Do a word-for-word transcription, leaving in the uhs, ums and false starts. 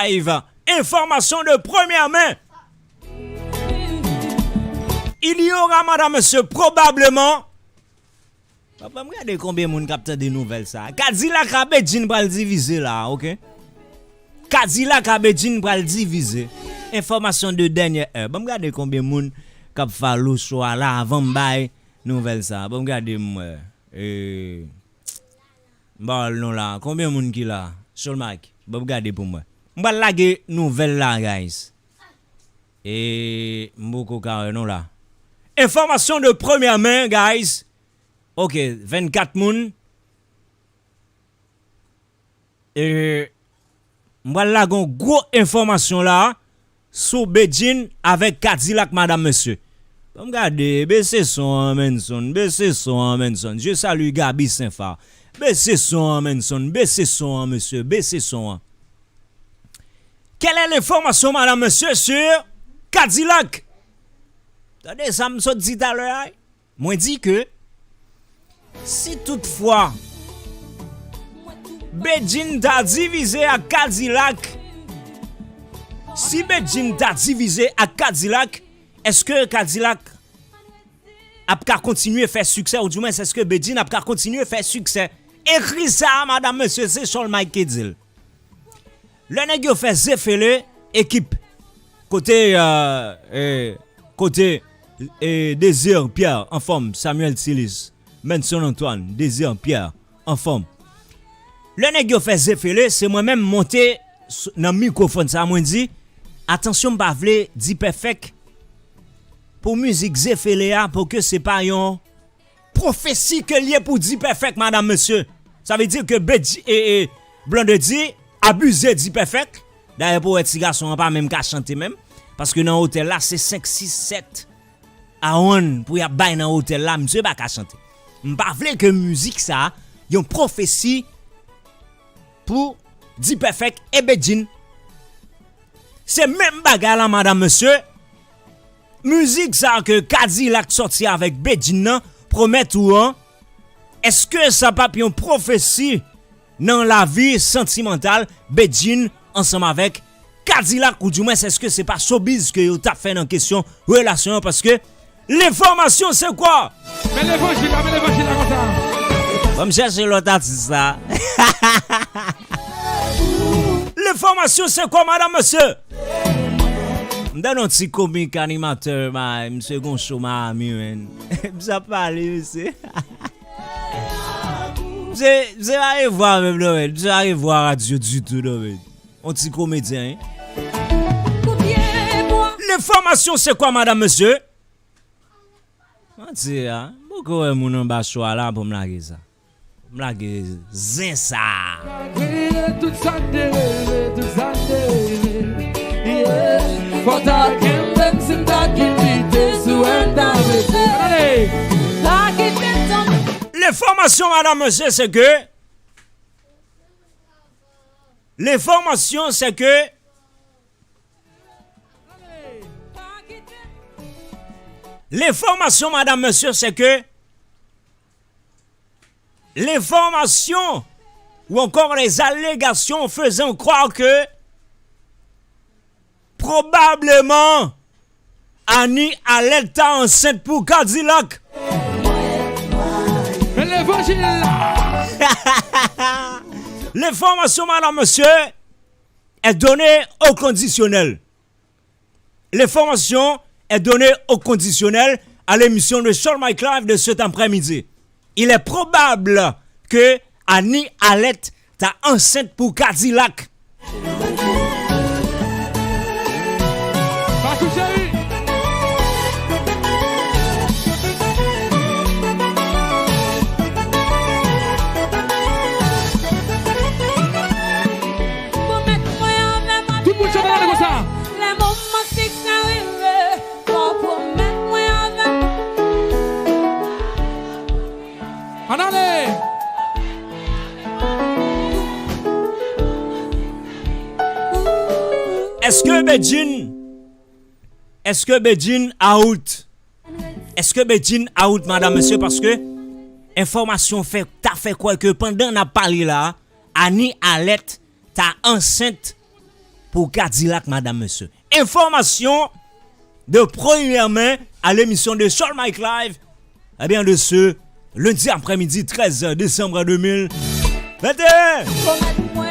Live. Information de première main. Il y aura, madame, monsieur, probablement. Bon, ban m gade konbyen moun k ap tande nouvèl sa. Kadilak a Bedjine pral divize la, oke? Kadilak a Bedjine pral divize. Enfòmasyon de dènyè è. Ban m gade konbyen moun k ap follow show a la avan m bay nouvèl sa. Ban m gade m wè. E, m pa wè l non la. Konbyen moun ki la? Sou l mic. Ban m gade pou m wè. M pral lage nouvèl la, guys. E m poko ka wè non la. Enfòmasyon de première main, guys. Ok, vennkat moun. E m pral lage yon gwo enfòmasyon la sou Bedjine avèk Kadilak, madam, mesye. Ban m gade, bese son an, Menson, bese son an, Menson. Je salue Gaby Senfa. Bese son an, Menson, bese son an, mesye, bese son an. Quelle est l'information, madame, monsieur, sur Kadilak? Tande sa m sot di talè a. Mwen di ke si toutfwa Bedjine ta divize ak Kadilak, si Bedjine ta divize ak Kadilak, èske Kadilak ap ka kontinye fè siksè, oudimwens èske Bedjine ap ka kontinye fè siksè? Ekri sa, madam, mesye, se Sol Mike ki di l. Lè nèg yo fè Zefele, ekip, kote, euh, euh, kote, euh, Désir Pierre anfòm, Samuel Tilis, Menson Antoine, Désir Pierre anfòm. Lè nèg yo fè Zefele, se mwen menm monte s-, nan mikwofòn sa, mwen di, atansyon, m pa vle D-Perfect pou mizik Zefele a, pou ke se pa yon pwofesi ke l ye pou D-Perfect, madam, mesye. Sa vle di ke Bedji, e, e, Blondedy abize D-Perfect. Dayè, pou wè ti gason an pa menm ka chante menm. Paske nan otèl la, se senk, sis, sèt awann pou y ap bay nan otèl la, misye pa ka chante. M pa vle ke mizik sa yon pwofesi pou D-Perfect e Bedjine. Se menm bagay la, madam, mesye. Mizik sa ke Kadilak sòti avèk Bedjine nan, pwomèt ou an, èske sa p ap yon pwofesi nan lavi santimantal Bedjine ansanm avèk Kadilak, oudimwens èske se pa showbiz ke yo t ap fè nan kesyon relasyon an? Paske lenfòmasyon se kwa? Men levanjil la, men levanjil la konsa. Ban m chèche lòt atis la. Lenfòmasyon se kwa, madam, mesye? M tande yon ti komik animatè, bay, misye gon show Miami, man. Misye ap pale, misye. Misye, misye pa gen vwa menm, non, man. Misye pa gen vwa radyo ditou, non, man. Yon ti komedyen, wi. Lenfòmasyon se kwa, madam, mesye? Manti a, m poko wè moun anba show a la pou m lage sa. Pou m lage zen sa. Rele tout sa k te rele, tout sa k te rele. Yeah. Fò ta kenbe m si m ta kin kite sou wè m ta rete. Alé! Lenfòmasyon, madam, mesye, se ke Lenfòmasyon se ke Lenfòmasyon, madam, mesye, se ke lenfòmasyon ou ankò les allégations faisant croire que probablement Annie Alette ta ansent pou Kadilak. Men levanjil la. Lenfòmasyon, madam, mesye, est donnée au conditionnel. L'information est donnée au conditionnel à l'émission de Charles Mike Live de cet après-midi. Il est probable que Annie Alette ta ansent pou Kadilak. Makou cheri. Tout moun chante, gade konsa. Lè moman siksè rive, fò pwomèt mwen avè m. Ann ale! Èske Bedjine, èske Bedjine out? Èske Bedjine out, madam, mesye? Paske enfòmasyon fè, ta fè kwè ke pandan n ap pale la, Annie Alette ta ansent au Cadillac, madame, monsieur. Information de première main à l'émission de Charles Mike Live, eh bien, de ce lundi après-midi treize décembre deux mille vingt et un.